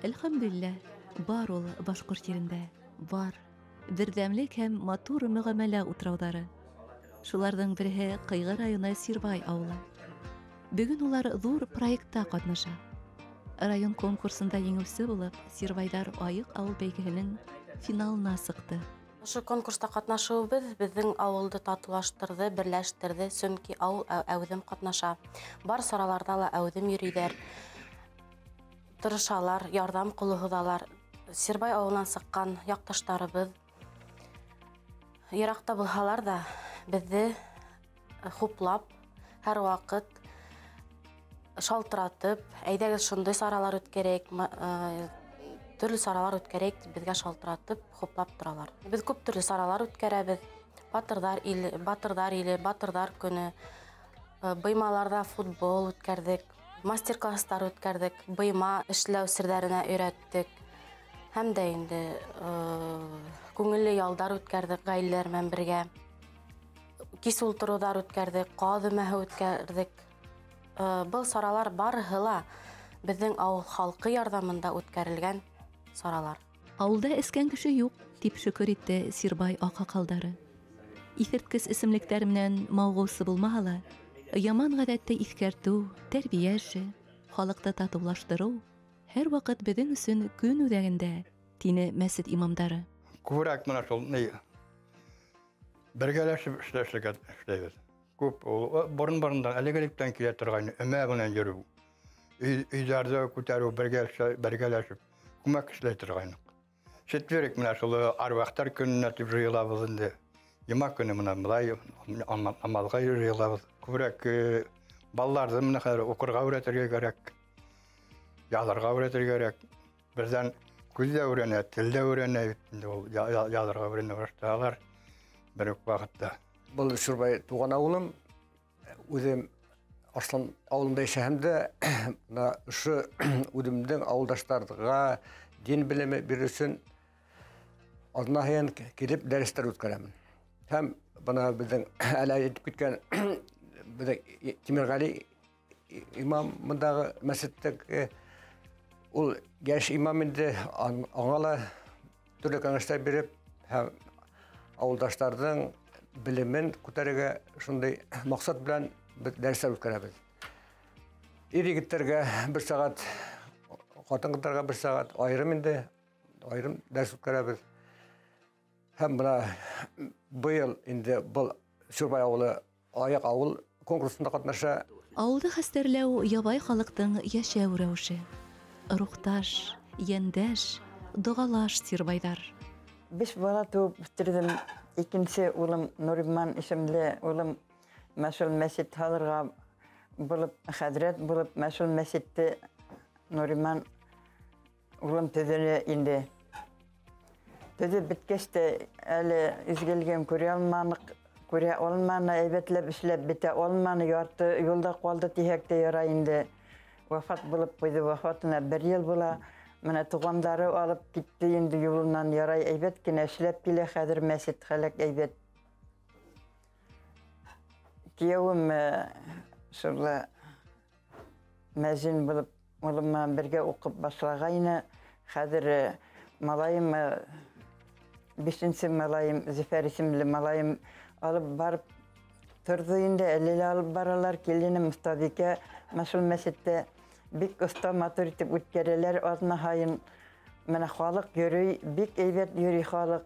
Әлхәмдүлилләһ, бар ул башҡорт ерендә, бар. Берҙәмлек һәм матур мөғәмәлә утрауҙары. Шуларҙың береһе Ҡыйғы районы Сирбай ауылы. Бөгөн улар ҙур проектта ҡатнаша. Район конкурсында еңеүсе булып, Сирбайҙар айыҡ ауыл бәйгеһенең финалына сыҡты. Ошо конкурста ҡатнашыуыбыҙ беҙҙең ауылды татыулаштырҙы, берләштерҙе, сөнки ауыл әүҙем ҡатнаша. Бар сараларҙа ла әүҙем йөрөйҙәр, тырышалар, ярҙам ҡулы һуҙалар. Сирбай ауылынан сыҡҡан яҡташтарыбыҙ йыраҡта булһалар ҙа беҙҙе хуплап, һәр ваҡыт шалтыратып, әйҙәгеҙ шундай саралар үткәрәйек, төрлө саралар үткәрәйек тип беҙгә шалтыратып, хуплап торалар. Беҙ күп төрлө саралар үткәрәбеҙ. Батырҙар иле, батырҙар иле, батырҙар көнө, быймаларҙа футбол үткәрҙек, мастер-класстар үткәрҙек, быйма эшләү серҙәренә өйрәттек. Һәм дә инде күңелле ялдар үткәрҙек ғаиләләр менән бергә. Кис ултырыуҙар үткәрҙек, ҡаҙ өмәһе үткәрҙек. Был саралар барыһы ла беҙҙең ауыл халҡы ярҙамында үткәрелгән саралар. Ауылда эскән кеше юҡ, тип шөкөр итте Сирбай аҡһаҡалдары. Иҫерткес эсемлектәр менән мауығыусы булмаһа ла, яман ғәҙәтте иҫкәртеү, тәрбиә эше, халыҡты татыулаштырыу һәр ваҡыт беҙҙең өсөн көн үҙәгендә, тине мәсет имамдары. Күберәк менә шул ни бергәләшеп эшләшергә эшләйбеҙ. Күп ул борон-борондан элек-электән килә торған өмә менән йөрөү, өйҙәрҙе күтәреү, бергәләшеп күмәк эшләй торғайныҡ. Четверг менә шул арвахтар көнөнә тип йыйылабыҙ инде. Йома көнө менә былай намаҙға йыйылабыҙ. Күберәк балаларҙы менә хәҙер уҡырға өйрәтергә кәрәк, яҙырға өйрәтергә кәрәк. Берҙән күҙ ҙә өйрәнә, тел дә өйрәнә бит инде ул яҙырға өйрәнә башлаһалар бер үк ваҡытта. Был Шурбай туған ауылым, үҙем Арслан ауылында йәшәһәм дә, бына ошо үҙемдең ауылдаштарға дин белеме бирер өсөн аҙна һайын килеп дәрестәр үткәрәмен. Һәм бына беҙҙең әле әйтеп киткән беҙҙең Тимерғәли имам бындағы мәсеттеге, ул йәш имам инде, аңа ла төрлө кәңәштәр биреп һәм ауылдаштарҙың белемен күтәрергә шундай маҡсат белән беҙ дәрестәр үткәрәбеҙ. Ир егеттәргә бер сәғәт, ҡатын-ҡыҙҙарға бер сәғәт айырым инде, айырым дәрес үткәрәбеҙ. Һәм бына быйыл инде был Шурбай ауылы аяҡ ауыл конкурсында ҡатнаша. Ауылды хәстәрләү ябай халыҡтың йәшәү рәүеше. Рухташ, йәндәш, доғалаш Сирбайҙар. 5 бала тыуып үҫтерҙем. Икенсе улым Нуриман исемле улым мәшһүр мәсет һалырға булып, хәҙрәт булып мәшһүр мәсетте Нуриман улым төҙөнө инде. Төҙөп бөткәс тә әле изгелеген күрә алманыҡ, күрә алманы, әйбәтләп эшләп бөтә алманы, ярты юлда ҡалды тиһәк тә ярай инде. Вафат булып ҡуйҙы, вафатына бер йыл була. Менә туғандары алып китте инде юлынан, ярай әйбәт кенә эшләп килә хәҙер мәсет хәләк әйбәт. Кейәүем шулай мәзин булып улым менән бергә уҡып башлағайны. Хәҙер малайым, бишенсе малайым, Зөфәр исемле малайым алып барып торҙо инде, әле лә алып баралар. Киленем Мостабикә мәшһүр мәсеттә бик оҫта матур итеп үткәрәләр аҙна һайын. Менә халыҡ йөрөй, бик әйбәт йөрөй халыҡ.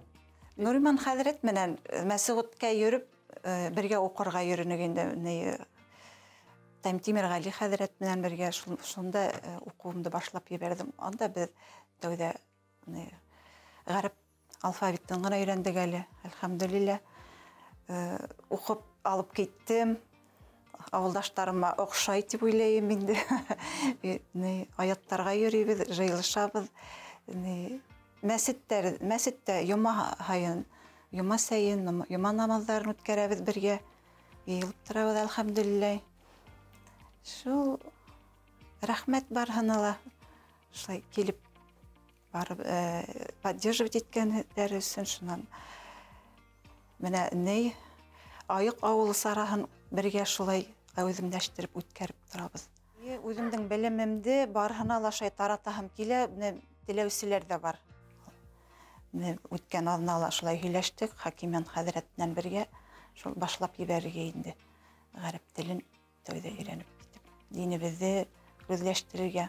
Нуриман хәҙрәт менән мәсеткә йөрөп, бергә уҡырға йөрөнөк инде. Тимерғәли хәҙрәт менән бергә шунда уҡыуымды башлап ебәрҙем. Анда беҙ тәүҙә ғәрәп алфавитын ғына өйрәндек әле, әлхәмдүлилләһ. Уҡып алып киттем. Ауылдаштарыма оҡшай тип уйлайым инде. Аяттарға йөрөйбөҙ, йыйылышабыҙ. Мәсеттә йома һайын, йома сәйен, йома намаҙҙарын үткәрәбеҙ бергә. Йыйылып торабыҙ, әлхәмдүлилләһ. Шул рәхмәт барыһына ла шулай килеп барып поддерживать иткәндәре өсөн. Шунан менә айыҡ ауылы сараһын бергә шулай әүҙемләштереп үткәреп торабыҙ. Үҙемдең белемемде барыһына ла шулай таратаһым килә, менә теләүселәр ҙә бар. Менә үткән аҙнала шулай һөйләштек, Хакимян хәҙрәт менән бергә шул башлап ебәрергә инде. Ғәрәп телен тәүҙә өйрәнеп китеп, динебеҙҙе үҙләштерергә,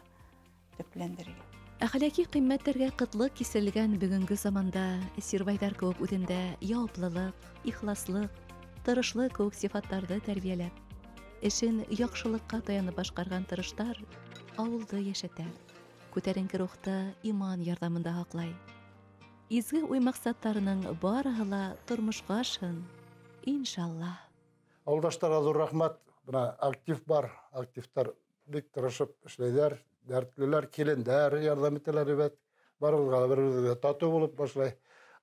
төпләндерергә. Әхлаки ҡиммәттәргә ҡытлыҡ киселгән бөгөнгө заманда Сирбайҙар кеүек үҙендә яуаплылыҡ, ихласлыҡ, тырышлыҡ кеүек сифаттарҙы тәрбиәләп, эшен яҡшылыҡҡа таянып башҡарған тырыштар ауылды йәшәтә, күтәренке рухты иман ярҙамында һаҡлай. Изге уй-маҡсаттарының барыһы ла тормошҡа ашһын, иншаллаһ. Ауылдаштарға ҙур рәхмәт. Бына актив бар, активтар бик тырышып эшләйҙәр, дәртлеләр, килендәр ярҙам итәләр әйбәт. Барыбыҙға ла бер-беребеҙгә татыу булып башлай.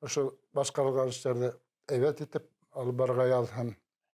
Ошо башҡарылған эштәрҙе әйбәт итеп алып барырға яҙһын.